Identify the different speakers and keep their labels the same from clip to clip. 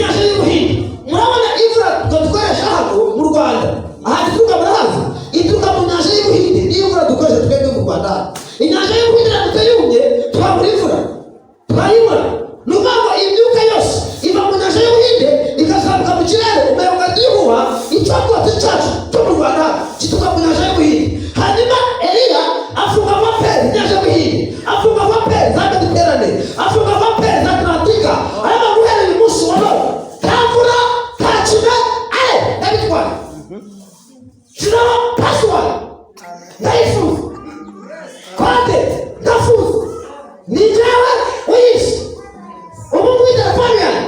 Speaker 1: Inyanja y'Ubuhinde, murabona imvura dukoresha hano mu Rwanda, ahantu ituruka murahazi? Ituruka mu nyanja y'Ubuhinde. Niyo mvura dukoresha twebwe mu Rwanda hano. Inyanja y'Ubuhinde iramutse yumye, twabura imvura, twayibura. Ni ukuvuga ngo imyuka yose iva mu nyanja y'Ubuhinde ikazamuka mu kirere, umuyaga ugahita uyihuha. Icyokotsi cyacu cyo mu Rwanda gituruka mu nyanja y'Ubuhinde. Hanyuma Eliya afunga vapeur inyanja y'Ubuhinde, afunga vapeur za Mediterane, afunga vapeur za Atlantika. Ariko guhera uyu munsi wa none, nta mvura, nta kime, aye, ndabitwara, shiraho password, ndayifuza code, ndafuza, ni njyewe uyizi. Ubu ngubu telefone yanjye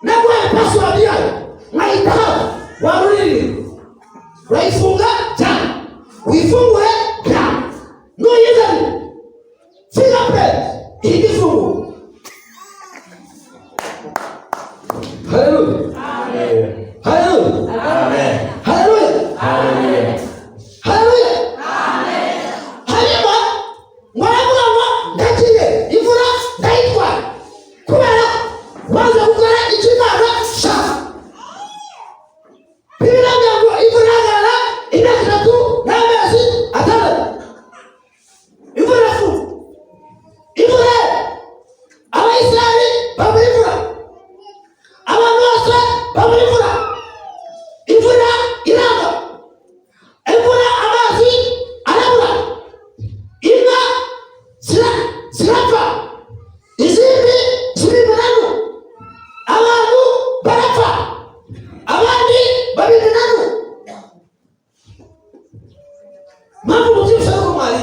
Speaker 1: naguhaye password yayo, nkahita hano waruririye, urayifunga cyane, uyifungure cyane, nuyizane fingerprint ihita ifunguka. Haleluya, haleluya, haleluya, haleluya! Hanyuma ngo aravuga ngo ndagiye, imvura ndayitwara, kubera waza gukora icyo Imana ishaka. Bibiliya ivuga ngo imvura irahagarara imyaka 3 n'amezi 6. Imvura irafunga, imvura, Abayisiraheli babura imvura, abantu bose babura imvura. Imvura iranga, imvura, amazi arabura, inka zirapfa, izindi ziba iminanu, abantu barapfa, abandi baba iminanu. Mpamvu mubyibushye nuko mwari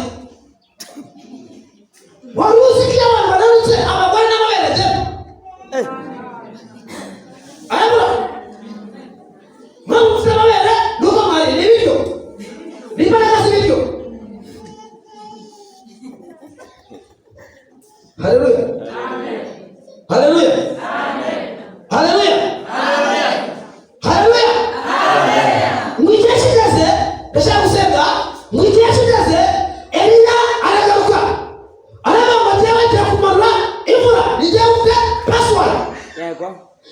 Speaker 1: wari uzi ko iyo abantu bananutse, abagore n'amabere agera arabura. Mpamvu mufite amabere nuko mwari ni ibiryo, ni imbaraga z'ibiryo. Haleluya, haleluya, haleluya, haleluya! Ngo igihe kigeze, ndashaka gusenga, ngo igihe kigeze Eliya aragaruka, aravuga ngo njyewe ngiye kumanura imvura, ni njyewe ufite password,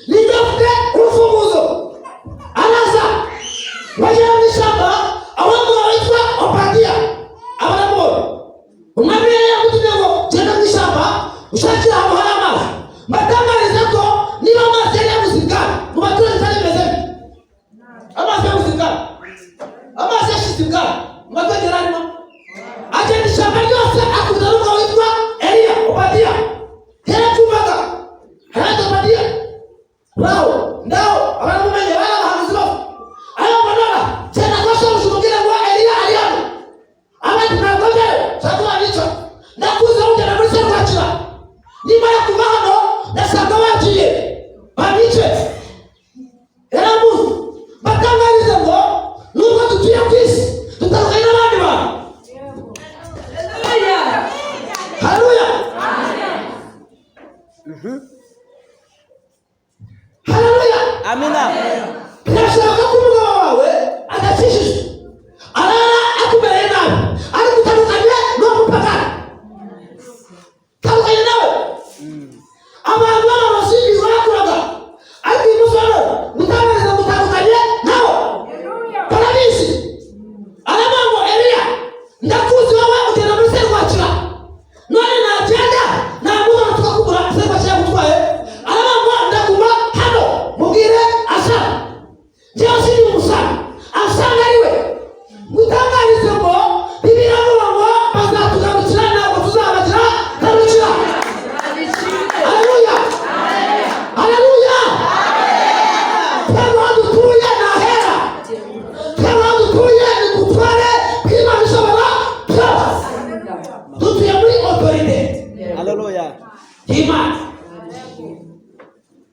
Speaker 1: ni njyewe ufite urufunguzo. Araza, bagera mu ishyamba aho umugabo witwa Obadiya aba aramubona. Umwami yari yamutumye ngo genda mu ishyamba ushakire ahantu hari amazi. Mbatangariza ko niba amazi yari yabuze ibwami, mu baturage byari bimeze bite? Amazi yabuze ibwami, amazi yashize ibwami, mu baturage yari arimo agenda ishyamba ryose, akubita n'umugabo witwa Eliya. Obadiya yarabyumvaga, harahita Obadiya uraho ndaho, abaramumenye, bari abahanuzi babo. Ariko none genda kwa shobuja umubwire ngo Eliya ari hano. Abandi ntabwo njyayo, shaka babica. Ndakuze, ugenda muri serwakira, nimara kuva hano ndasanga bagiye babice. Yaramuzi. Batangarize ngo nubwo dutuye ku isi, dutandukanye n'abandi bantu. Haleluya, haleluya!
Speaker 2: Amina.
Speaker 1: Birashoboka ko umugabo wawe adakijijwe, arara akumereye nabi, ariko utandukanye n'uwo mupagani, tandukanye nawe. Abantu b'abarozi bakoraga, ariko uyu munsi wa none mutangariza mutandukanye nawe, barabizi. Aravuga ngo Eliya, ndakuzi wowe ugenda muri serwakira, none nagenda namubona tukakubura, serwakira yagutwaye. Aravuga ngo ndaguma hano, mubwire asa njyewe sindi umusanga, asanga ari we. Mutangarize ngo Bibiliya avuga ngo bazatugarukira, ntabwo tuzabagira garukira. Haleluya, haleluya! Twebwe aho dutuye ni ahera, twebwe aho dutuye ni ku butware bw'Imana ishobora byose. Dutuye muri autorité
Speaker 2: Haleluya.
Speaker 1: y'Imana.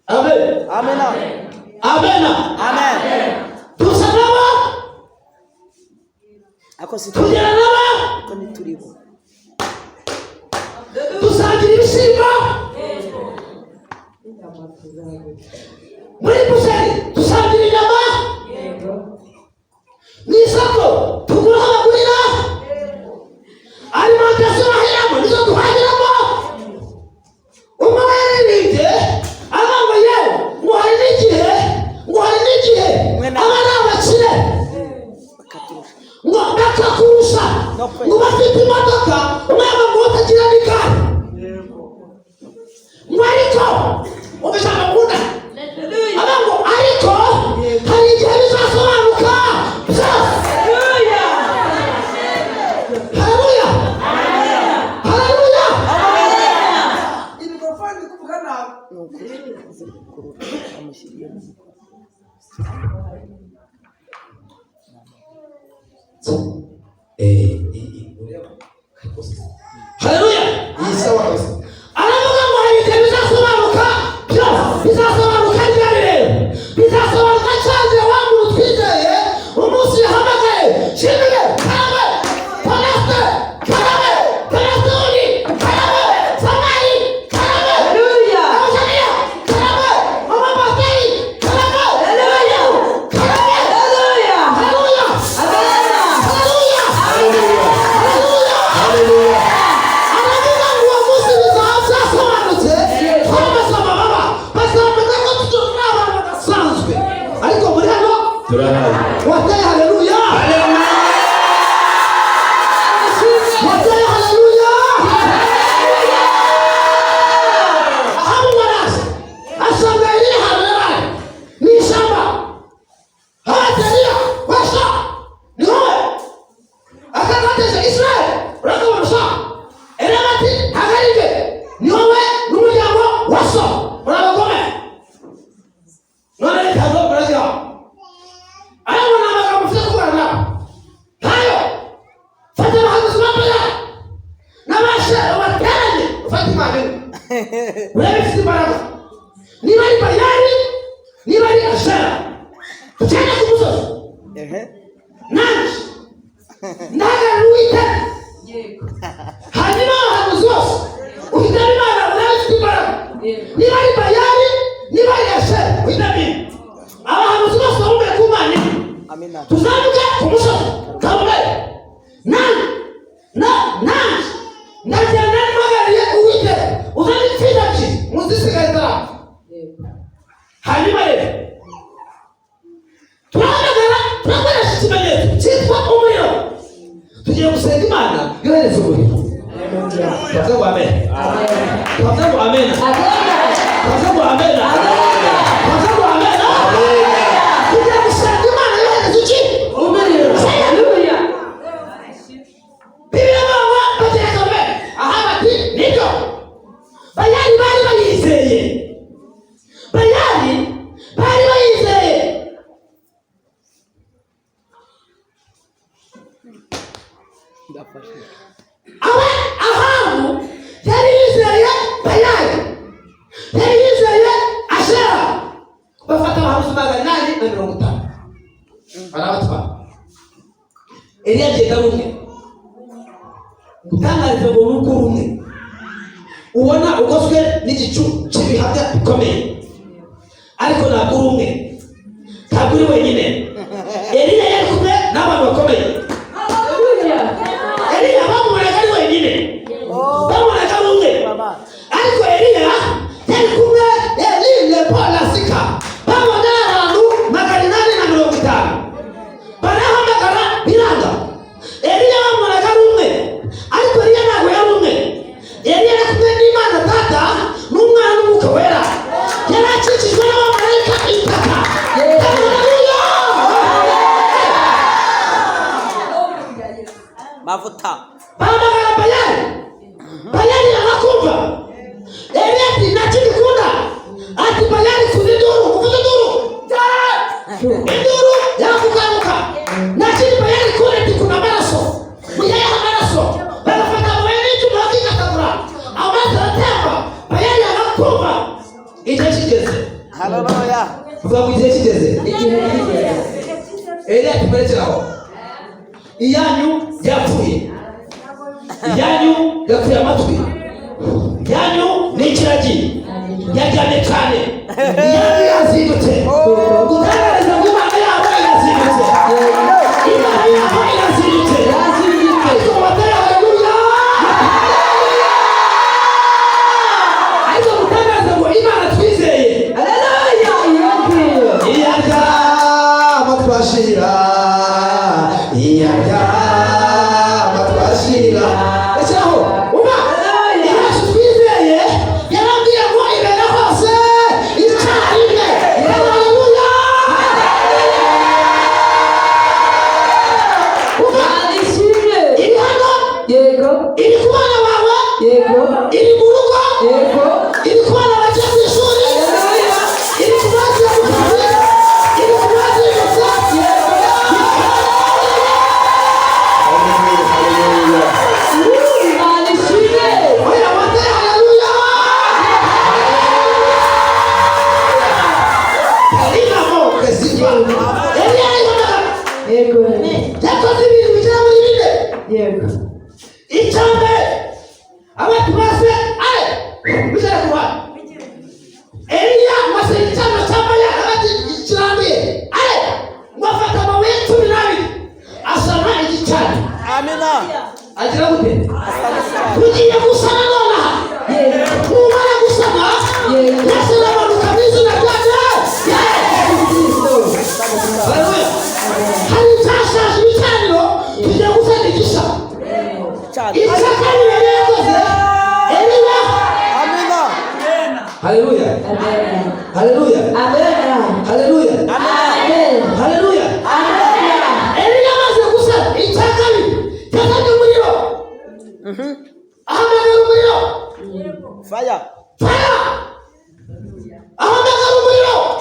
Speaker 1: Amen.
Speaker 2: Amina.
Speaker 1: Amen.
Speaker 2: Amen.
Speaker 1: Dusa nabo,
Speaker 2: Ako si
Speaker 1: tugera nabo,
Speaker 2: ako ntituribo.
Speaker 1: Dusangira ibishyimbo muri boucherie, dusangira inyama mu isoko, tugura aho bagurira, alimentation bahiramo nizo duhahiramo. Umwe yaririmbye aravuga ngo yewe, ngo hari n'igihe Ngo bafite imodoka, umwe yaba ngo utagira n'igare, ngo ariko umva ijambo nkunda, avuga ngo ariko hari igihe bizasobanuka byose. Haleluya, haleluya!
Speaker 2: Iyi mikorofone iri kuvuga nabi. Ni ukuri kurura amushyiriyemo.
Speaker 1: Haleluya!
Speaker 3: Iyi sawa kabisa.
Speaker 1: Aravuga ngo hari igihe bizasobanuka byose. Bizasobanuka ryari rero? Bizasobanuka cyanze wa muntu twizeye umunsi yahamagaye Shimire karabe, Paleste karabe, Palestoni karabe, Samari karabe, Abashaniya karabe, Mama Pasiteri karabe, karabe. Haleluya, haleluya, haleluya!
Speaker 3: Haleluya.
Speaker 1: Aravuga ngo uwo munsi bizaba byasobanutse, twambaze amababa, bazamenya ko turi abantu badasanzwe. Ariko muri hano
Speaker 3: Turahari.
Speaker 1: Wateye haleluya, wateye haleluya! Ahabu baraza, asanga Eliya ahantu yari ari mu ishyamba. Hati Eliya, washa ni wowe akanateje Israeli urakabona. Eliya ati hagarike, ni wowe n'umuryango wa so muri abagome. None reka ngo muragira aya ngo ni amagambo mfite kuvugana nawe ntayo. Fata abahanuzi ba Bayali n'abashe ubateranye, ufate Imana imwe, urebe ifite imbaraga, niba ari Bayali, niba ari Ashera. Tugende ku musozi.
Speaker 2: Ehe.
Speaker 1: Nanjye ndahagarara Uwiteka, hanyuma abahanuzi bose uhitamo Imana, urebe ifite imbaraga, niba ari Bayali, niba ari Ashera, uhitamo imwe. Abahanuzi bose bamubwiye ku Mana imwe.
Speaker 2: Amina.
Speaker 1: Tuzamuke ku musozi Karumeli, nanjye na nanjye ndagenda mpagarariye Uwiteka, uzane itsinda ebyiri muzisigaye zaracu. Hanyuma rero turahamagara, turakoresha ikimenyetso cyitwa umuriro. Tugiye gusenga Imana yohereza umuriro. Tuvuze ngo amen. Tuvuze ngo amen. Tuvuze ngo amen. Tuvuze ngo amen. Tugiye gusenga Imana yohereza iki? Bibiliya ivuga ngo bagera Karumeli, aha bati nibyo Bayali bari bayizeye, Bayali bari bayizeye.
Speaker 2: Ndafashe.
Speaker 1: Aba Ahabu yari yizeye Bayali, yari yizeye Ashera. Bafata abahanuzi 850 barabatwara. Eliya agenda ari umwe. Gutangariza ngo nuko uri umwe ubona ugoswe n'igicu cy'ibihamya bikomeye, ariko ntabwo uri umwe, ntabwo uri wenyine. Eliya yari kumwe n'abantu bakomeye. Eliya bamubonaga ari wenyine, bamubonaga ari umwe, ariko Eliya yari kumwe. Elile Palasika babona abantu 850, barahamagara biranga. Eliya bamubonaga ari umwe, ariko Eliya ntabwo yari umwe. Eliya yari kumwe n'Imana Data n'Umwana n'Umwuka Wera, yari akikijwe n'abamarayika itaka. Haleluya!
Speaker 2: Mavuta.
Speaker 1: Bahamagara Bayali, Bayali arakumva. Eliya ati nta kindi ukunda. Ati Bayali kuza induru, kuvuza induru, induru yarakukanguka. Nta kindi Bayali ikunda. Ati kuna amaraso, muyayaha amaraso. Bagafata amabuye n'icyuma bakikatagura, amaraso aratemba. Bayali arakumva. Igihe kigeze.
Speaker 2: Haleluya.
Speaker 1: Vuga ngo igihe kigeze. Eliya ati murekeraho, iyanyu yapfuye, iyanyu yapfuye amatwi, iyanyu ni ikiragi yaryamye cyane, iyanyu yazindutse. Gutangariza ngo Imana yabo irazindutse, Imana yabo irazindutse. Ariko batari haleluya. Ariko gutangariza ngo Imana twizeye
Speaker 3: Iyaryama twashira, iyaryama.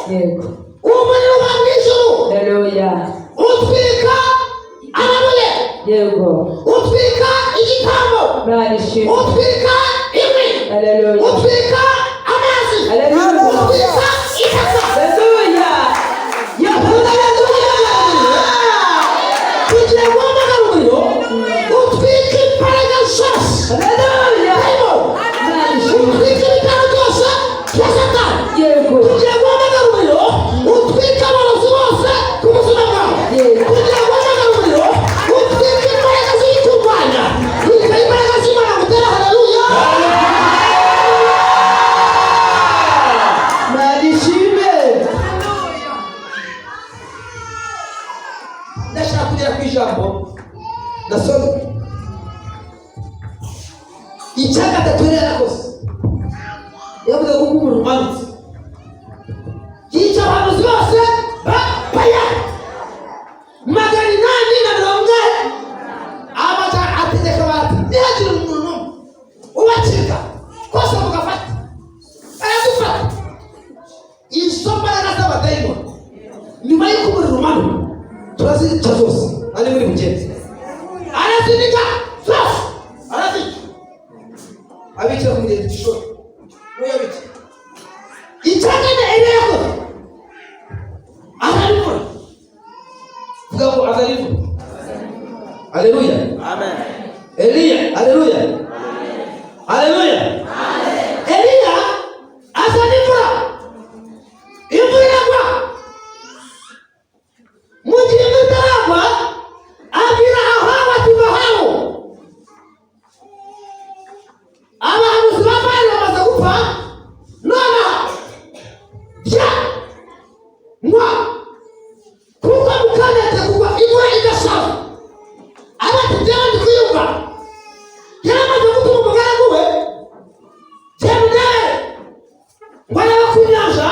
Speaker 2: Yego.
Speaker 1: Umuriro uva mu ijuru.
Speaker 2: Haleluya.
Speaker 1: Utwika amabuye.
Speaker 2: Yego.
Speaker 1: Utwika igitambo.
Speaker 2: Imana ishimwe.
Speaker 1: Utwika inkwi.
Speaker 2: Haleluya.
Speaker 1: Utwika amazi.
Speaker 2: Haleluya.
Speaker 1: Utwika itaka.
Speaker 2: Haleluya.
Speaker 1: Tugiye guhamagara umuriro utwika imbaraga zose.
Speaker 2: Haleluya.
Speaker 1: Harimo
Speaker 2: Imana ishimwe.
Speaker 1: utwika ibitaro byose bya Satani.
Speaker 2: Yego.
Speaker 1: Tugiye guhamagara umuriro utwika abarozi bose ku buzima bwawe.
Speaker 2: Yego.
Speaker 1: Tugiye guhamagara umuriro utwika imbaraga z'ibikurwanya. Wika imbaraga z'Imana gutera haleluya.
Speaker 2: Imana ishimwe.
Speaker 1: Ndashaka kugera ku ijambo nasomye. Icya gatatu yari yarakoze, yavuze ko umuriro umanutse yica abahanuzi bose ba Bayali 840. Abaca ategeka bati ntihagire umuntu n'umwe ubacika kose mugafata. Baradufata izo mbaraga z'abadayimoni. Nyuma y'uko umuriro umanuka turazica zose, ari muri bugenzi arazinika zose, arazica, abikira ku mugezi Kishoni n'uyabica. Icya kane Eliya yakoze, azana vuga ngo azana imvura. Haleluya.
Speaker 4: Amen.
Speaker 1: Eliya, haleluya, haleluya. Eliya azana imvura, imvura iragwa. Mu gihe imvura itaragwa abwira Ahabu ati: "Ahabu, abahanuzi ba Bayali bamaze gupfa, nonaha rya, nywa, kuko mu kanya hagiye kugwa imvura idasanzwe." Aba ati: "Jyewe ndi kwiyumva." Yari amaze gutuma umugaragu we genda undebe ngo arebe ku nyanja,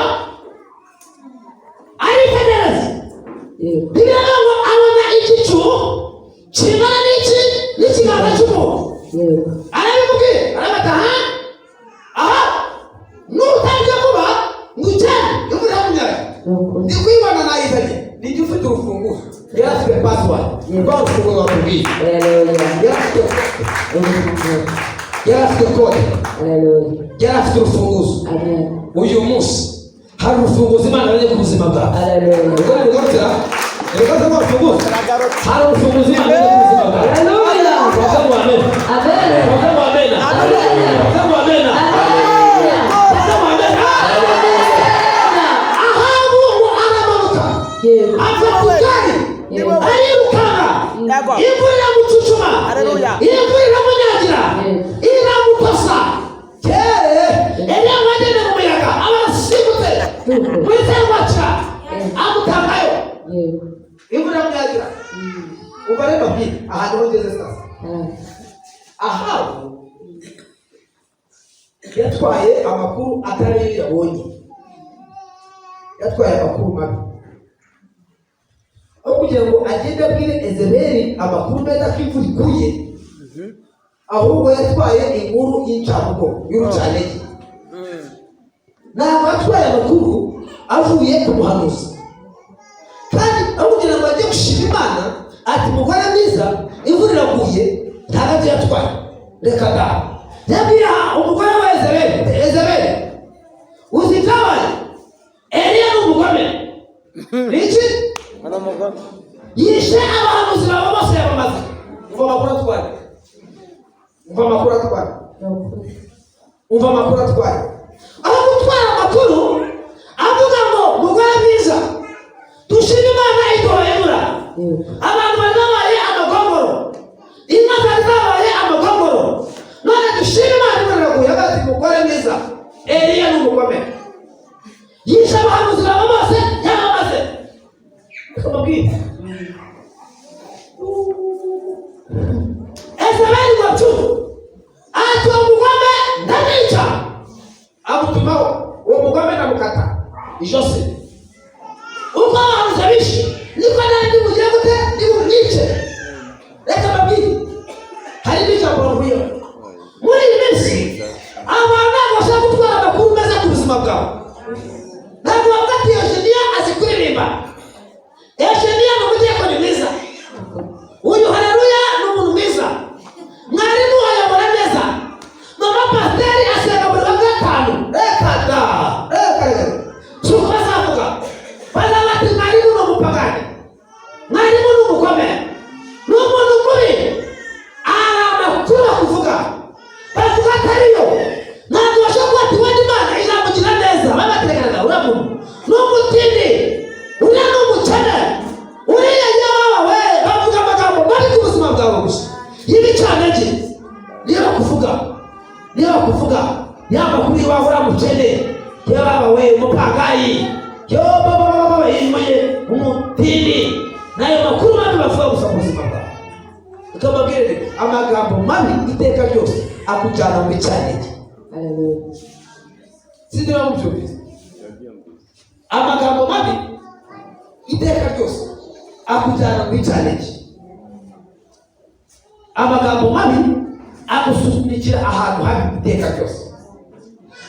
Speaker 1: aritegereza.
Speaker 2: Yego.
Speaker 1: Bibiliya ngo abona igicu kingana n'iki? N'ikiganza cy'umuntu.
Speaker 2: Yego.
Speaker 1: Arabimubwira, arabata aha aha nutarya vuba ngo ugende, imvura iramunyaga.
Speaker 2: Ni ukuri.
Speaker 1: Ndi kwibona nayizanye, nijya ufite urufunguzo. Yari afite password, rwa rufunguzo bakubwiye.
Speaker 2: Haleluya.
Speaker 1: Yari afite
Speaker 2: Urufunguzo.
Speaker 1: Yari afite code.
Speaker 2: Haleluya.
Speaker 1: Yari afite urufunguzo.
Speaker 2: Amen.
Speaker 1: Uyu munsi hari urufunguzo Imana yazanye ku buzima bwawe.
Speaker 2: Haleluya.
Speaker 1: Ubwo mugarukira reka rwa rufunguzo, hari urufunguzo Imana yazanye ku buzima bwawe.
Speaker 2: Haleluya.
Speaker 1: Bavuga ngo amen.
Speaker 2: Amen.
Speaker 1: Bavuga ngo amen.
Speaker 2: Amen.
Speaker 1: Bavuga ngo amen.
Speaker 2: Haleluya.
Speaker 1: Bavuga ngo amen. Ahabu ngo aramanuka.
Speaker 2: Yego.
Speaker 1: Afata igare.
Speaker 2: Yego.
Speaker 1: Arirukanka.
Speaker 4: Yego.
Speaker 1: Imvura iramucucuma.
Speaker 4: Haleluya.
Speaker 1: Imvura iramunyagira.
Speaker 2: Yego.
Speaker 1: Iramukosa kere. Eliya ngo agende mu muyaga aba arasimbutse muri serwakira, amutangayo.
Speaker 2: Yego.
Speaker 1: Imvura iramunyagira. Umva rero mbabwire ahantu ho ngeze sasa.
Speaker 2: Ah.
Speaker 1: Ahabu yatwaye amakuru atari yo yabonye, yatwaye amakuru mabi. Aho kugira ngo agende abwire Ezebeli amakuru meza ko imvura iguye, ahubwo yatwaye inkuru y'incamugongo, y'urucantege. Ntabwo yatwaye amakuru avuye ku muhanuzi. Kandi aho kugira ngo ajye gushima Imana ati: "Mugore mwiza, imvura iraguye," ntabwo abyo yatwaye. Reka da, yabwira umugore wa Ezebeli: "Ezebeli, uzi ibyabaye? Eliya ni umugome." Ni iki?
Speaker 4: Ari umugome.
Speaker 1: Yishe abahanuzi bawe bose yabamaze. Umva amakuru atwaye, umva amakuru atwaye.
Speaker 2: Ni ukuri.
Speaker 1: Umva amakuru atwaye. Aho gutwara amakuru avuga ngo: "Mugore mwiza, dushime Imana iduhaye imvura."
Speaker 2: Yego.
Speaker 1: Abantu bari babaye amagongoro, inka zari zabaye amagongoro, none dushime Imana imvura iraguye. Avuga ati: "Mugore mwiza, Eliya ni umugome, yishe abahanuzi bawe bose yabamaze." Reka mbabwire, Ezebeli ngo tu ati: "Uwo mugome ndamwica." Amutumaho uwo mugome, ndamukata ijosi. Uko abahanuzi abishe niko nari ndimugire gute? Ndimumwice. Kuririmba, engineer ni umudiyakoni mwiza, uyu haleluya ni umuntu mwiza, mwarimu ayobora neza, mama pasiteri asenga buri wa gatanu. Reka da, reka reka, si uko bazavuga. Bazaba bati: "Mwarimu ni umupagani, mwarimu ni umugome, ni umuntu mubi." Hari amakuru bakuvuga, bavuga atariyo. Ntabwo bashobora kuba ati wenda Imana izamugira neza. Babatekereza: "Uriya muntu ni umutindi, uriya ni umukene, uriya yawe we." Bavuga amagambo mabi ku buzima bwawe gusa y'ibicantege. Niyo bakuvuga, niyo bakuvuga ya makuru y'iwawe: "Uriya mukene, yaba we, umupangayi, yo baba yimuye, umutindi." N'ayo makuru mabi bavuga gusa ku buzima bwawe. Ukababwira amagambo mabi iteka ryose akujyana mu bicantege. Sinzi niba mubyumvise. Amagambo mabi iteka ryose akujyana mu bicantege. Amagambo mabi agusunikira ahantu habi iteka ryose.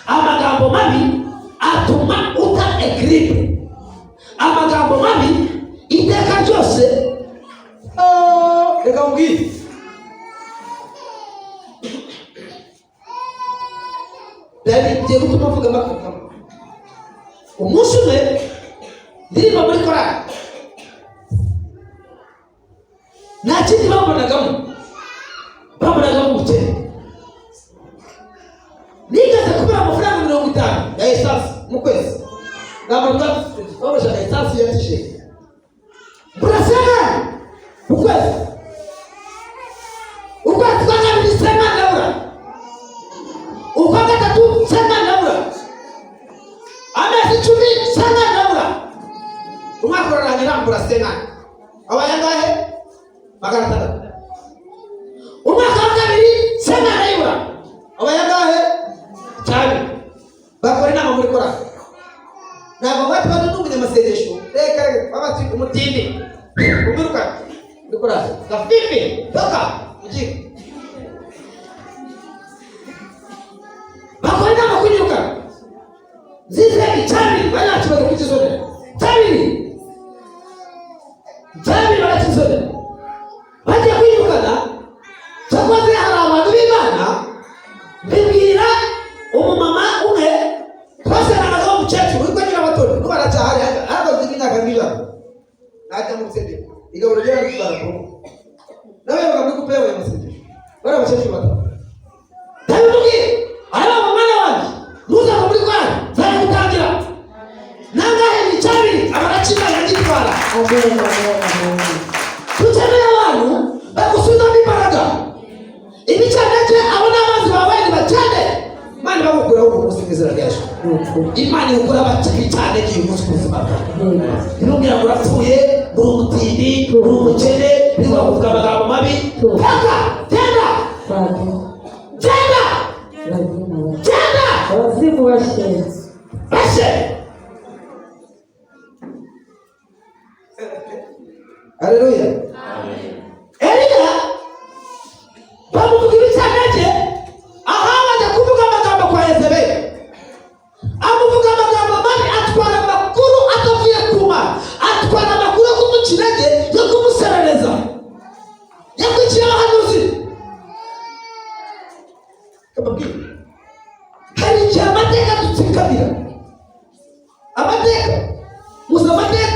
Speaker 1: Amagambo mabi atuma uta équilibre. Amagambo mabi iteka ryose. Oh, reka mbwire, byari bigiye gutuma mvuga amagambo. Umunsi umwe ndirimba muri korali, nta kindi bambonagamo, bambonagamo ubukene. Nigeze kubura amafaranga 50 ya essence mu kwezi. Ntabwo bamushaka essence ya tisheti, mbura 50 mu kwezi. Ukwezi kwa kabiri 50 ndabura, ukwa gatatu 50 ndabura, amezi 10 50 ndabura, umwaka urarangira mbura 50. Abaye angahe? 600. Umwaka wa kabiri 50 ndayibura, abaye angahe? Cyane. Bakora inama muri korali, ntabwo bati bano ni umunyamasengesho. Reka reka, bati umutindi umwirukane muri korali, gafifi toka ugiye. Bakora inama kunyirukana nzize icyabiri, bari nta kibazo kukizonera. Cyabiri, cyabiri barakizonera, bagiye kwirukana. Cyakoze hari abantu b'Imana, mbibwira umumama umwe twasenanaga w'umukecuru witwa Nyirabatoni, n'ubu aracyahari, ahagaze imyaka nk'ijana, ntajya mu rusengero. Igaburo ryera ritwara ku nawe yabaga muri couple y'abanyamasengesho, bari abakecuru batatu. Ndabimubwira, aravuga: "Mwana wanjye, ntuzava muri korali, nzabigutangira." Nangahe? Ni cyabiri. Aba arakina, yagitwara. Dukeneye abantu bagusubizamo imbaraga. Ibicantege, abo ni abanzi bawe, ntibakene. Imana ibagukuraho uyu munsi mu izina rya Yesu. Imana igukura ibicantege uyu munsi ku buzima bwawe. Ntimubwira ngo urapfuye, uri umutindi, uri umukene, ntiwakuvuga amagambo mabi. Paka genda, genda, genda.
Speaker 2: Abazimu bashe.
Speaker 1: Bashe. Haleluya. Eliya bamuvuga ibicantege, Ahabu ajya kuvuga amagambo kwa Yezebeli, amuvuga amagambo mabi, atwara amakuru atavuye ku Mana, atwara amakuru yo kumuca intege, yo kumuserereza, yakwikiye abahanuzi. Kababwira, hari igihe amateka dutsikamira. Amateka, muzi amateka.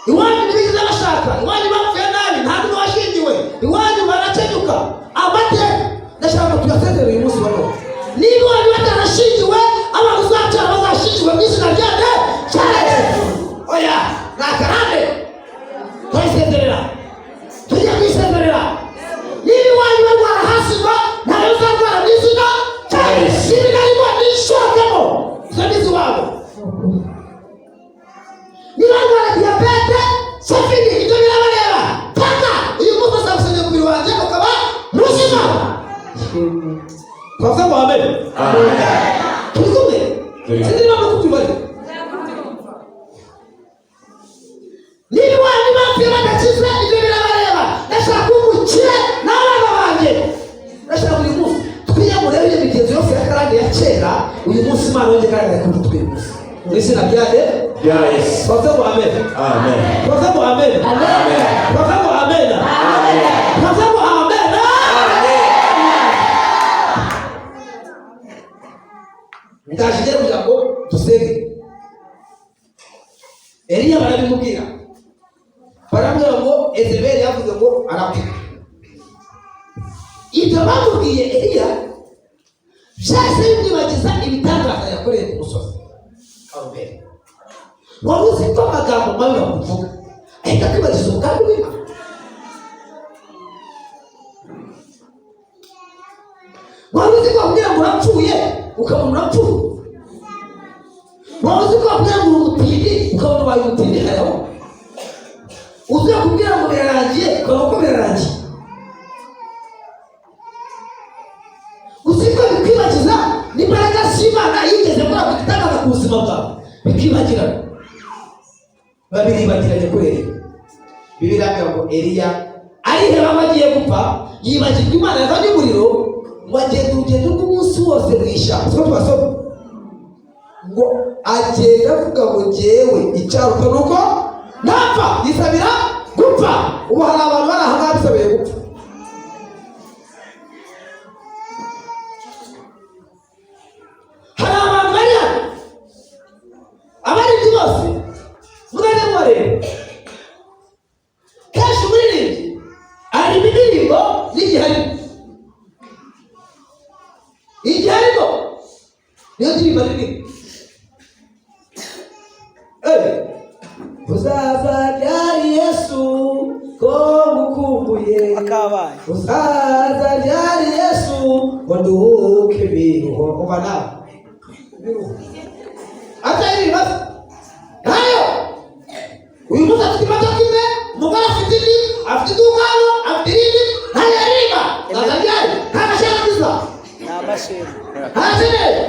Speaker 1: Iwanyu ntibigeze bashaka, iwanyu bapfuye nabi, nta n'umwe washingiwe, iwanyu barakenyuka. Amateka ndashaka ngo tuyasezere uyu munsi wa none. Niba iwanyu batarashingiwe, abantu uzabyara bazashingiwe mu izina rya nde? Cyane. Oya, ni akarande, turayisezerera, tujye kwisezerera. Niba iwanyu barwara hasigwa, ntayo uzarwara mu izina cyane. Niba narimo nishokemo, izo ni iz'iwabo. Niba arwara diyabete, safini, ibyo birabareba. Paka uyu munsi azagusengera umubiri wanjye ukaba muzima. Twavuze ngo amen. Turi kumwe? Sinzi niba muri kubyumva. Niba iwanyu bapfuye badakize, ibyo birabareba. Ndashaka umukire n'abana banjye. Ndashaka uyu munsi twiyamure iyo migenzo yose ya karande ya kera. Uyu munsi Imana yongeye igaragara kuri twe uyu munsi mu izina rya de
Speaker 3: Rya Yesu.
Speaker 1: Twavuze ngo amen.
Speaker 3: Amen.
Speaker 1: Twavuze ngo amen. Twavuze ngo amen. Twavuze ngo amen. Ndaje rero kugira ngo dusenge. Eliya barabimubwira, baramubwira ngo Ezebeli yavuze ngo arapfa. Ibyo bamubwiye Eliya byahise bimwibagiza ibitangaza yakoreye ku musozi Karumeli. Wari uzi ko amagambo mabi bakuvuga ahita akwibagiza umugambi w'Imana? Wari uzi ko bakubwira ngo urapfuye, ukabona urapfuye? Wari uzi ko bakubwira ngo uri umutindi, ukabona ubaye umutindi? Hariho uzi bakubwira ngo birarangiye, ukabona ko birarangiye. Uzi ko bikwibagiza n'imbaraga z'Imana yigeze gukora ku gitangaza ku buzima bwawe, bikibagirana. Babiribagiranye kuri Eliya. Bibiliya iravuga ngo Eliya ariheba ngo agiye gupfa, yibagirwa Imana yazanye umuriro, ngo agenda urugendo rw'umunsi wose mu ishyamba. Siko tubasoma ngo agenda avuga ngo njyewe icyaruta ni uko napfa, yisabira gupfa. Ubu hari abantu bari aha ngaha bisabiye gupfa. Hari abantu bari hano, abaririmbyi bose muzajye mubareba. Kenshi umuririmbyi aririmba indirimbo n'igihe arimo, igihe arimo niyo ndirimbo aririmba. Uzaza ryari Yesu ko ngukumbuye?
Speaker 2: Akabaye.
Speaker 1: Uzaza ryari Yesu ngo nduhuke ibiruho? Umva nawe, ibiruho ataririmba ntayo. Uyu munsi afite imodoka imwe, umugore afite indi, afite iduka hano, afite irindi, ntayo aririmba. Uzaza ryari? Nta mashanyarazi,
Speaker 2: Ni amashimwe.
Speaker 1: nta kintu.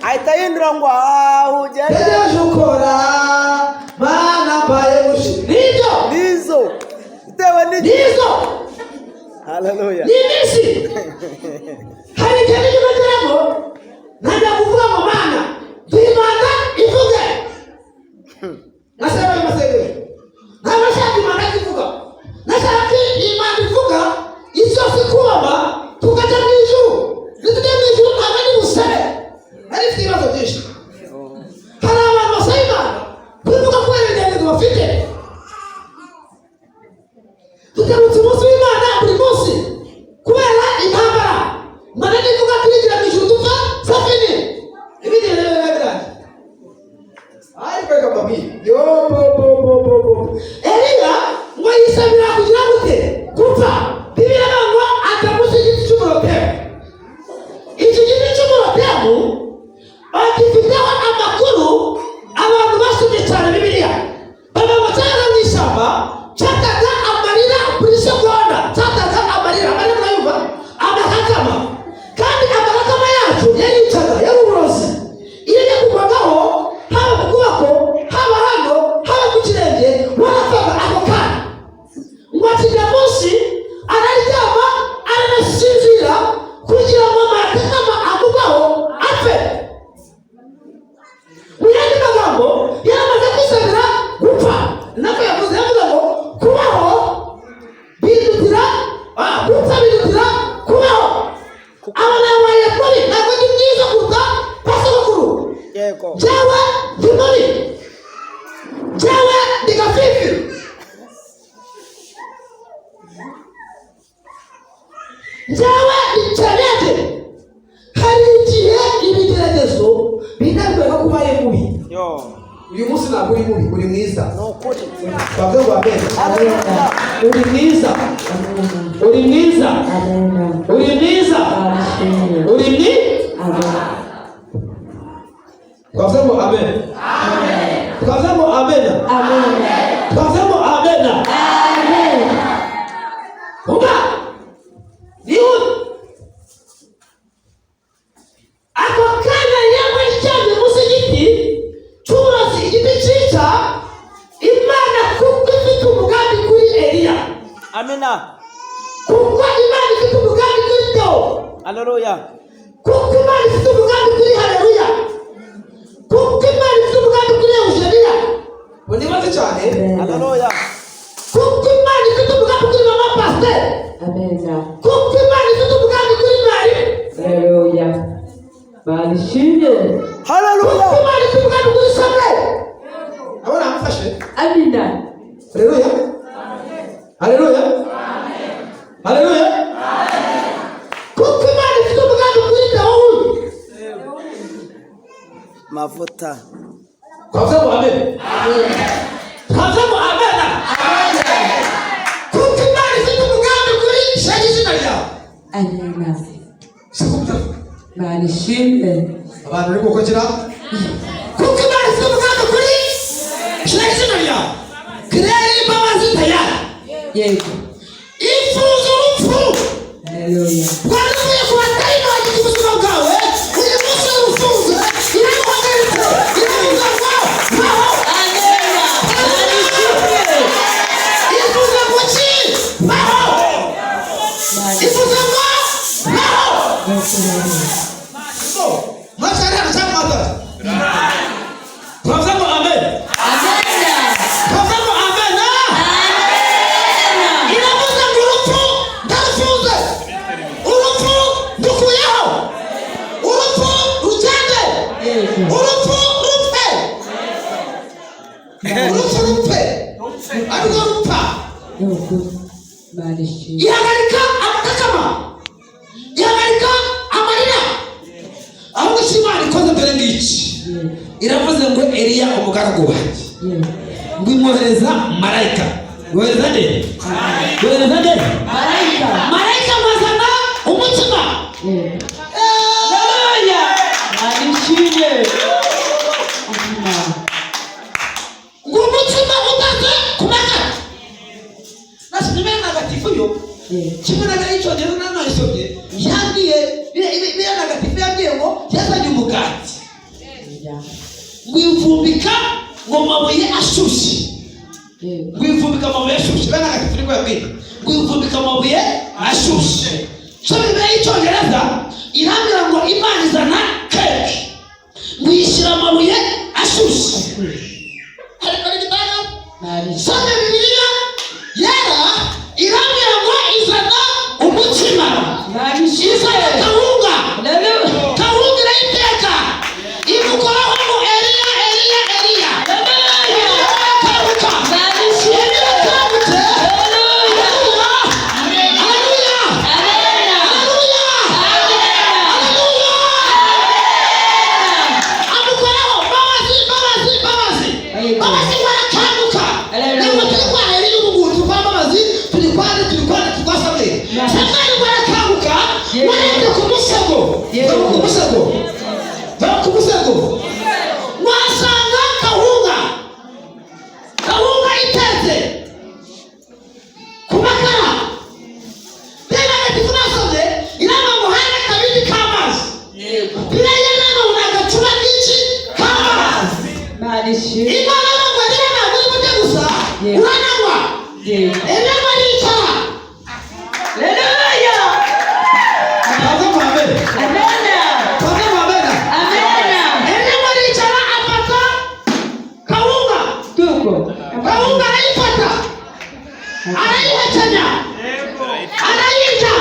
Speaker 2: Ahita yindura ngo aho ugeze.
Speaker 1: Tegereje ukora Mana mbaye gushi nibyo.
Speaker 2: Nizo bitewe n'igihe.
Speaker 1: Nizo.
Speaker 2: Haleluya.
Speaker 1: Ni iminsi. Hari igihe nijya ugeramo ntajya kuvuga ngo Mana duhimana ivuge, nasaba ayo masengesho. Ntabwo nashaka Imana ivuga, nashaka ko Imana ivuga isi yose ikubama tukajya mu ijuru. Nitujya mu ijuru ntabwo ari busabe. Nari mfite ibibazo byinshi. Hari abantu basaba Imana kubivuga kubera ibigeragezo bafite. Tugarutse umunsi w'Imana buri munsi kubera intambara. Imana nivuga turigira mu ijuru dupfa safini, ibindi bintu biba birangiye. Ariko reka mbabwire, yo bo bo bo bo bo, Eliya ngo yisabira kugira gute? Gupfa. Bibiliya iravuga ngo ajya munsi y'igiti cy'umurotemu. Iki giti cy'umurotemu bagifiteho amakuru abantu basomye cyane Bibiliya. Bavuga ngo cyari mu ishyamba, cyataga amarira buri segonda, cyataga amarira. Amarira murayumva? Amahagama. Kandi amahagama yacu yaricaga, yari uburozi. Iyo yakugwagaho, haba ku kuboko, haba hano, haba ku kirenge, warapfaga ako kanya. Ngo akijya munsi araryama, aranasinzira kugira ngo amahagama amugwaho apfe. Mu yandi magambo, yaramaze kwisabira gupfa. Ni nako yavuze, yavuze ngo kubaho bindutira, gupfa bindutira kubaho. Aba nabaye mubi, ntabwo ndi mwiza kuruta ba sogokuru.
Speaker 2: Yego.
Speaker 1: Njyewe ndi mubi, njyewe ndi gafifi. Njyewe ndi cyarete. Hari igihe ibigeragezo binabwira ko ubaye mubi.
Speaker 2: Yo.
Speaker 1: Uyu munsi ntabwo uri mubi, uri mwiza.
Speaker 2: Ni ukuri.
Speaker 1: Twavuze ngo amen.
Speaker 2: Haleluya.
Speaker 1: Uri mwiza, uri mwiza, uri mwiza, uri mwi. Twavuze ngo amen. Twavuze ngo amen. Twavuze ngo amen. Umva, nihuta. Ako kanya yaba aryamye munsi y'igiti cy'uburozi, igiti cyica. Imana kuko ifite umugambi kuri Eliya.
Speaker 2: Amina.
Speaker 1: Kuko Imana ifite umugambi kuri Theo.
Speaker 2: Haleluya.
Speaker 1: Kuko Imana ifite umugambi kuri Haleluya. Kuko Imana ifite umugambi kuri Eugenie.
Speaker 2: Imana ishimwe.
Speaker 3: Haleluya.
Speaker 1: Kuko Imana ifite umugambi kuri Samweli. Abona amufashe.
Speaker 2: Amina.
Speaker 1: Haleluya, haleluya, haleluya. Kuko Imana ifite umugambi kuri Dawudi.
Speaker 4: Mavuta.
Speaker 1: Twavuze ngo amen. Twavuze ngo amen. Kuko Imana ifite umugambi kuri shaka izina ryawe.
Speaker 2: Amina.
Speaker 1: Siko mutavuga.
Speaker 2: Imana ishimwe.
Speaker 1: Abantu bari gukokera. Kuko Imana ifite umugambi kuri shaka izina ryawe. Kirere imbabazi tayari.
Speaker 2: Yego.
Speaker 1: Ifuza urupfu
Speaker 2: Haleluya.
Speaker 1: rwari ruvuye ku batari bagize ubuzima bwawe. Uyu munsi urufunze, iraguhagaritse, iravuga ngo baho.
Speaker 2: Amina. Imana ishimwe.
Speaker 1: Ivuze ngo ki? Baho.
Speaker 2: Imana
Speaker 1: Ivuze ngo baho.
Speaker 2: ishimwe.
Speaker 1: Muracyari hano cyangwa mwataje? Twavuze ngo amen.
Speaker 2: Amina.
Speaker 1: Twavuze ngo amen.
Speaker 2: Amina.
Speaker 1: Iravuze ngo urupfu ndarufunze, urupfu ndukuyeho, urupfu rugende.
Speaker 2: Yego.
Speaker 1: Urupfu rupfe, urupfu rupfe, ariko rupfa.
Speaker 2: Yego. Imana ishimwe.
Speaker 1: Ihagarika amakakama, ihagarika amarira. Ahubwo icyo Imana ikoze dore ngiki.
Speaker 2: Yego.
Speaker 1: Iravuze ngo Eliya umugaragu wanjye,
Speaker 2: Yego.
Speaker 1: ngo imwohereza marayika. Yohereza nde? Yohereza nde?
Speaker 2: Marayika.
Speaker 1: Marayika ngo azana umutsima.
Speaker 2: Yego. Haleluya. Imana ishimwe. Amina.
Speaker 1: Ngo umutsima utaze ku makara. Nasomye ntagatifu yo.
Speaker 2: Yego.
Speaker 1: Kimwe na icyongereza nanayisomye, yambwiye biriya ntagatifu, yambwiye ngo yazanye umugati,
Speaker 2: Ya.
Speaker 1: ngo ivumbika ngo mabuye ashyushye.
Speaker 2: Yego.
Speaker 1: Ngo ivumbika amabuye ashyushye. Biriya ntagatifu niko yabwiye, ngo ivumbika amabuye ashyushye. So Bibiliya y'icyongereza irambwira ngo Imana izana keke, ngo iyishyira amabuye ashyushye. Ariko ni igitangaza.
Speaker 2: Imana ishimwe.
Speaker 1: Soma Bibiliya yera, irambwira ngo izana umutsima,
Speaker 2: Imana ishimwe.
Speaker 1: izana kawunga.
Speaker 2: Haleluya.
Speaker 1: Kawunga irayiteka, imukoraho ngo Eliya, Eliya, Eliya,
Speaker 2: Haleluya.
Speaker 1: kanguka.
Speaker 2: Imana ishimwe.
Speaker 1: Eliya akangutse.
Speaker 2: Haleluya.
Speaker 1: Haleluya, haleluya.
Speaker 2: Amina.
Speaker 1: Haleluya.
Speaker 2: Amina.
Speaker 1: Haleluya. Amukoraho mbabazi, mbabazi, mbabazi.
Speaker 2: Yego.
Speaker 1: Mbabazi ngo arakanguka.
Speaker 2: Haleluya.
Speaker 1: Ntabwo turi kwa Eliya ubu ngubu, turi kwa Mbabazi, turi kwa nde? Turi kwa nde? Turi kwa Samweli.
Speaker 2: Yego.
Speaker 1: Samweli ngo arakanguka.
Speaker 2: Yego.
Speaker 1: Warebye ku musego.
Speaker 2: Yego.
Speaker 1: Dore ku musego, dore ku musego, wasanga kawunga, kawunga itetse ku makara. Reba agatifu nasomye, iramba ngo hari akabindi k'amazi.
Speaker 2: Yego.
Speaker 1: Biriya nama ngo ni agacuba k'iki? K'amazi.
Speaker 2: Imana ishimwe.
Speaker 1: Imana ngo rero ntabwo uri burya gusa.
Speaker 2: Yego.
Speaker 1: Urananywa.
Speaker 2: Yego.
Speaker 1: Eliya aricara.
Speaker 2: Haleluya.
Speaker 1: Twaze ngo amen.
Speaker 2: Amina.
Speaker 1: Twaze ngo amen.
Speaker 2: Amina.
Speaker 1: Eliya aricara, afata kawunga.
Speaker 2: Tuko.
Speaker 1: Kawunga arayifata, arayihekenya, arayirya.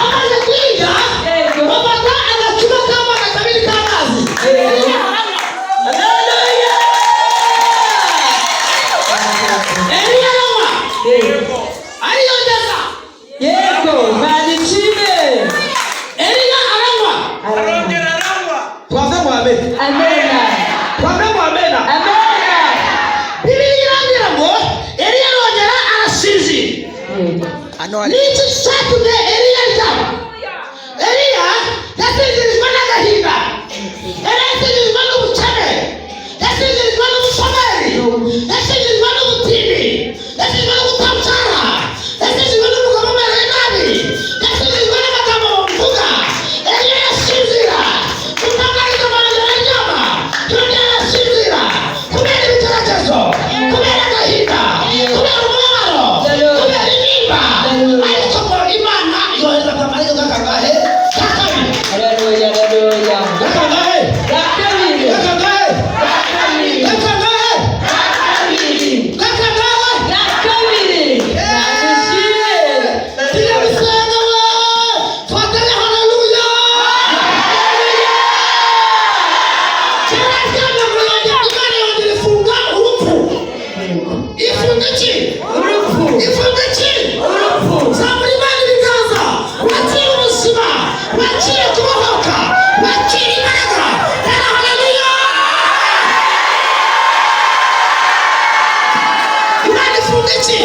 Speaker 1: Amaze kuyirya,
Speaker 2: Yego.
Speaker 1: bafata agacuba k'amazi, akabindi k'amazi.
Speaker 2: Yego. Haleluya.
Speaker 1: Eliya aranywa.
Speaker 2: Yego.
Speaker 1: Ariyongeza.
Speaker 2: Yego. Imana ishimwe.
Speaker 1: Eliya aranywa. Twaze ngo amen.
Speaker 2: Amina.
Speaker 1: Twaze ngo amen.
Speaker 2: Amina.
Speaker 1: Bibiliya irambwira ngo Eliya arongera arasinzira.
Speaker 2: Yego.
Speaker 1: Ifunga iki?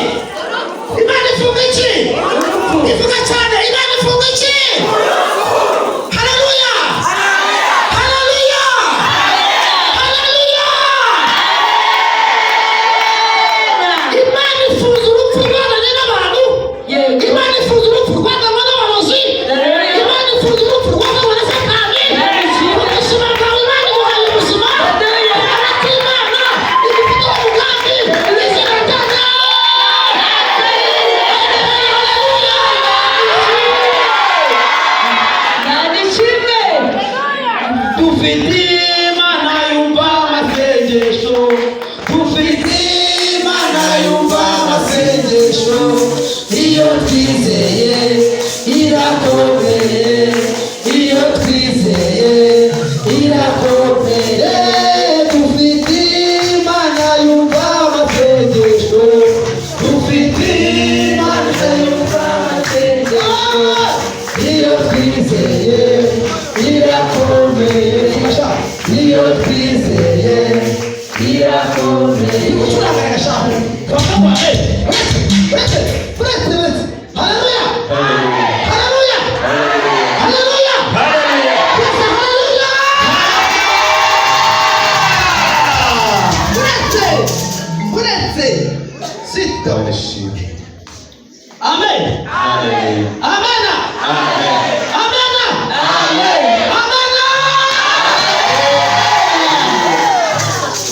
Speaker 1: Imana ifunga iki? Ivuga cyane. Imana ifunga iki? Haleluya, haleluya, haleluya! Imana ifunze urupfu rwazanye n'abantu. Imana ifunze urupfu rwazanywe n'abarozi. Imana ifunze urupfu rwazanywe na Satani. Ubuzima bwawe, Imana iguhaye ubuzima. Ariko Imana igufiteho umugambi. Izina ryayo. Haleluya!
Speaker 2: Imana ishimwe.
Speaker 1: Dufite Imana yumva amasengesho. Dufite Imana yumva amasengesho. Iyo twizeye irakomeye. Iyo twizeye irakomeye. Dufite Imana yumva amasengesho. Dufite Imana yumva amasengesho. Iyo twizeye irakomeye. Iyo twizeye irakomeye. Gucuranga gashaka. Uretse, uretse, uretse! Haleluya, haleluya, haleluya! Twese haleluya! Uretse, uretse sito.
Speaker 3: Imana ishimwe.
Speaker 1: Amen.
Speaker 3: Haleluya.
Speaker 1: Amen.
Speaker 3: Amen.
Speaker 1: Amen. Amen.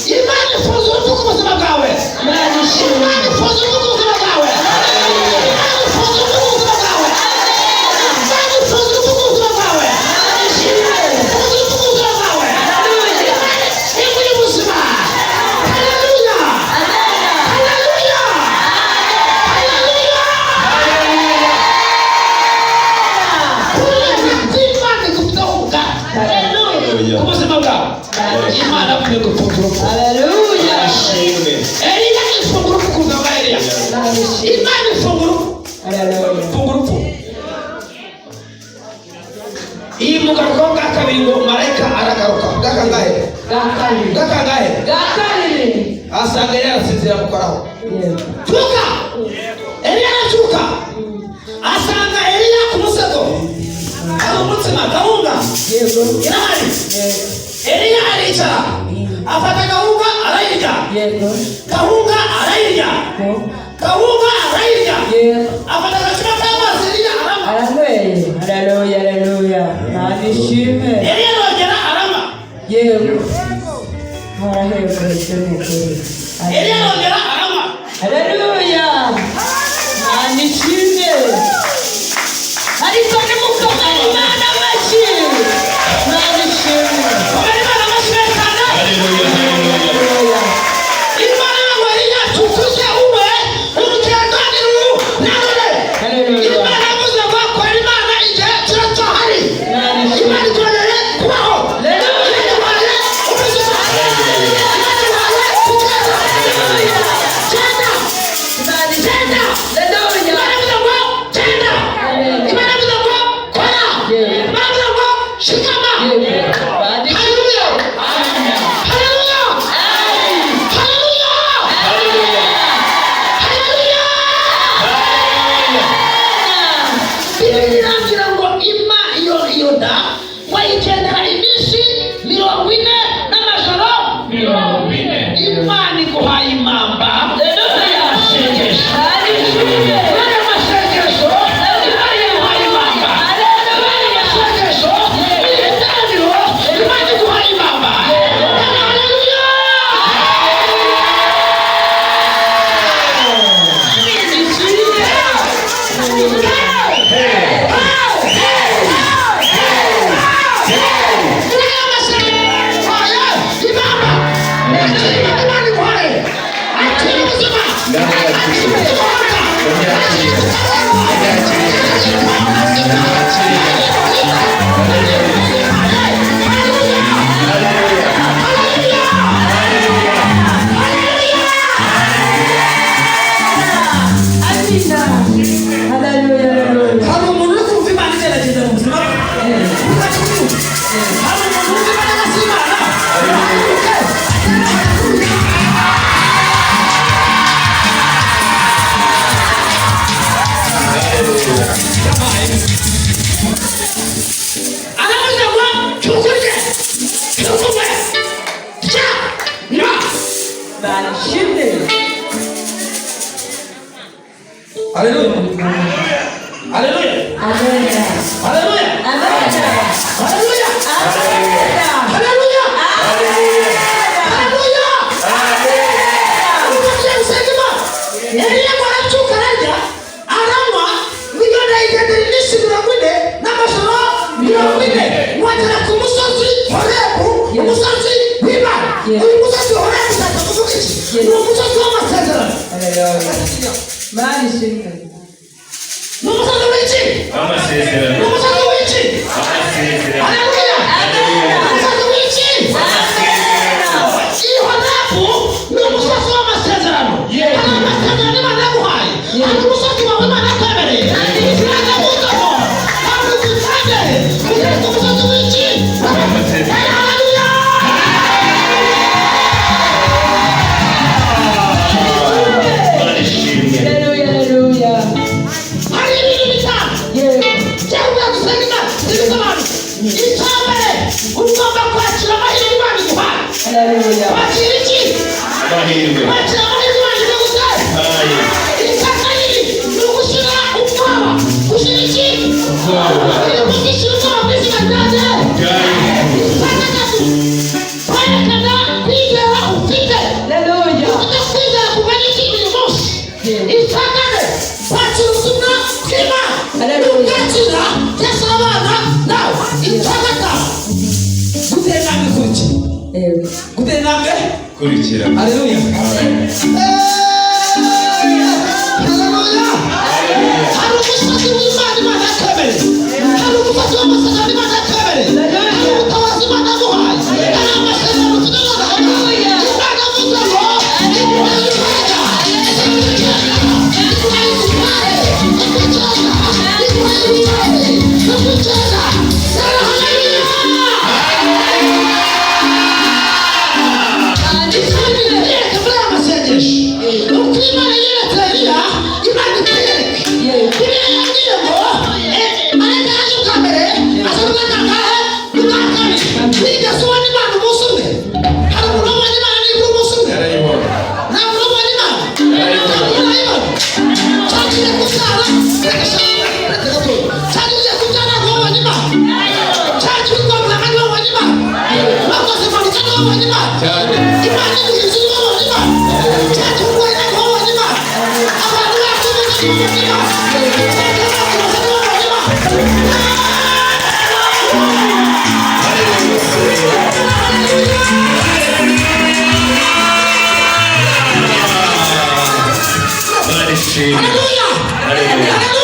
Speaker 1: Imana ifuza urupfu ku buzima bwawe.
Speaker 2: Imana ishimwe.
Speaker 1: Imana ifuza urupfu ku buzima bwawe. Imana ifuza urupfu ku buzima bwawe. Imana ifuza urupfu ku buzima bwawe. Imana ifuza urupfu ku buzima bwawe. Imana iguha ubuzima. Haleluya, haleluya, haleluya! Kureka by'Imana igufiteho umugambi
Speaker 3: Haleluya.
Speaker 1: ku buzima bwawe. Imana akwiye gufunga urupfu.
Speaker 2: Haleluya.
Speaker 3: Ishimwe.
Speaker 1: Eliya ifunga urupfu ku buzima bwa Eliya.
Speaker 2: Imana ishimwe.
Speaker 1: Imana ifunga urupfu.
Speaker 2: Haleluya.
Speaker 1: Funga urupfu. Iyi mugarukaho bwa kabiri ngo marayika aragaruka bwa kangahe?
Speaker 2: Bwa kabiri.
Speaker 1: Bwa kangahe?
Speaker 2: Bwa kabiri.
Speaker 1: Asanga Eliya arasinzira, amukoraho.
Speaker 2: Yego.
Speaker 1: Byuka! Eliya arabyuka, asanga Eliya ku musego hari umutsima, gahunga.
Speaker 2: Yego.
Speaker 1: Irahari.
Speaker 2: Yego.
Speaker 1: Eliya aricara, afata gahunga arayirya.
Speaker 2: Yego.
Speaker 1: Gahunga arayirya.
Speaker 2: Yego.
Speaker 1: Gahunga arayirya.
Speaker 2: Yego.
Speaker 1: Afata agacuma k'amazi, Eliya aranywa.
Speaker 2: Aranyweye. Haleluya, haleluya. Imana ishimwe.
Speaker 1: Eliya arongera aranywa.
Speaker 2: Yego. Harahebuje ni ukuri.
Speaker 1: Eliya arongera aranywa.
Speaker 2: Haleluya. Imana ishimwe. Ariko nimukomere Imana amashyi. Imana ishimwe.
Speaker 1: Komera Imana amashyi menshi cyane.
Speaker 3: Haleluya, haleluya.
Speaker 2: Haleluya.
Speaker 1: Imana ngo Eliya tukuze ube urugendo ni rurerure.
Speaker 2: Haleluya.
Speaker 1: Imana yavuze ngo korera Imana igihe kiracyahari.
Speaker 2: Imana ishimwe.
Speaker 1: Imana ikorere kubaho.
Speaker 2: Haleluya.
Speaker 1: Imana iguhaye ubuzima. Imana iguhaye kugenda. Genda.
Speaker 2: Imana ishimwe.
Speaker 1: Genda.
Speaker 2: Haleluya.
Speaker 1: Imana yavuze ngo genda.
Speaker 2: Amen.
Speaker 1: Imana yavuze ngo kora.
Speaker 2: Yego.
Speaker 1: Imana yavuze ngo shikama.
Speaker 2: Yego. Imana ishimwe.
Speaker 1: Haleluya, haleluya, haleluya, haleluya! Bibiliya irambwira ngo ima iyo nda wayigendera iminsi 40 n'amajoro 40. Imana iguhaye impamba y'amasengesho.
Speaker 2: Imana ishimwe.
Speaker 1: Kubera amasengesho, Imana iguhaye impamba. Kubera amasengesho, iri teraniro, Imana iguhaye impamba. Haleluya!
Speaker 2: Amina. Haleluya, haleluya.
Speaker 1: Hari umuntu uri kumva Imana igerageza mu buzima bwe. Hari umuntu wumva imbaraga z'Imana. Ahaguruke.
Speaker 2: Mana ishimwe.
Speaker 1: Haleluya. Haleluya.
Speaker 2: Amen.
Speaker 1: Haleluya.
Speaker 2: Amen.
Speaker 1: Haleluya.
Speaker 2: Amen.
Speaker 1: Haleluya.
Speaker 2: Amen.
Speaker 1: Haleluya. Ubuvuzi gusenga Imana. Eliya ngo arabyuka ararya, aranywa, ngo iyo ndayigendera iminsi 40 n'amajoro 40, ngo agera ku musozi Horebu, umusozi w'Imana. Uyu musozi wa Horebu ushaka kuvuga iki? Ni umusozi w'amasezerano.
Speaker 2: Haleluya. Mana ishimwe.
Speaker 1: Ni umusozi w'iki? Ni
Speaker 3: Amasezerano.
Speaker 1: umusozi w'iki?
Speaker 3: Amasezerano.
Speaker 1: Haleluya. Ni umusozi w'iki? Iyi Horebu ni umusozi w'amasezerano. Hari amasezerano Imana yaguhaye. Hari umusozi wawe Imana yakwemereye. Uraza kuwuzamo. Ntabwo uwutangere. Ugere ku musozi w'iki?
Speaker 3: Amasezerano.
Speaker 1: Haleluya.
Speaker 3: Imana ishimwe.
Speaker 2: Haleluya. Haleluya.
Speaker 1: Hari ibintu bitanu.
Speaker 2: Yego.
Speaker 1: Cyangwa gusenga Imana ntibisobanutse. Icya mbere, ugomba kwakira amahirwe Imana iguhaye.
Speaker 2: Haleluya.
Speaker 1: Kwakira iki?
Speaker 3: Amahirwe.
Speaker 1: Kwakira amahirwe Imana iguhaye.
Speaker 3: Aye.
Speaker 1: Icya kabiri ni ugushyira ubwoba. Gushyira iki?
Speaker 3: Ubwoba.
Speaker 1: Gushyira ubwoba mu izina rya Yesu.
Speaker 3: Bwa Yesu.
Speaker 1: Icya gatatu, kwerekana kwizera ufite.
Speaker 2: Haleluya.
Speaker 1: Ufite kwizera kungana iki uyu munsi? Icya kane, kwakira ubutumwa bw'Imana.
Speaker 2: Haleluya.
Speaker 1: Ubwakira Yesu abana nawe. Icya gatanu, gutera intambwe ikurikira.
Speaker 2: Yego.
Speaker 1: Gutera intambwe.
Speaker 3: Kurikira.
Speaker 1: Haleluya.
Speaker 3: Amen.
Speaker 1: Haleluya. Hari umusozi w'Imana Imana yakwemereye. Hari umusozi w'amasezerano Imana yakwemereye. Hari ubutabazi Imana yaguhaye. Hari amasezerano ufite nonaha. Imana yavuze ngo iguhaye imbaraga, iguhaye ubutware, iguhaye iguhaye ubutware, iguhaye. Haleluya. Imana irereka muri aya masengesho. Uko Imana yeretse Eliya, Imana ikayereka. Bibiliya yambwiye ngo, marayika yaje ubwa mbere, aza ubwa kangahe? Ubwa kabiri. Wigeze ubona Imana umunsi umwe? Hari umuntu wabonye Imana nibura umunsi umwe?
Speaker 3: Yarayibonye.
Speaker 1: Nta muntu wabonye Imana? Nta muntu urayibona? Cyagiye kubyara, reka gato. Cyagiye kubyara ntabwo wabonye Imana. Cyagiye kwa muganga niba wabonye Imana. Bakoze impanuka niba wabonye Imana.
Speaker 3: Cyane.
Speaker 1: Imana iguha niba wabonye Imana. Cyagiye urwaye ntabwo wabonye Imana. Abantu bakubuze niba wabonye Imana. Cyagiye bakubuze niba wabonye Imana.
Speaker 3: Imana ishimwe.
Speaker 1: Haleluya.
Speaker 3: Haleluya.
Speaker 1: Haleluya.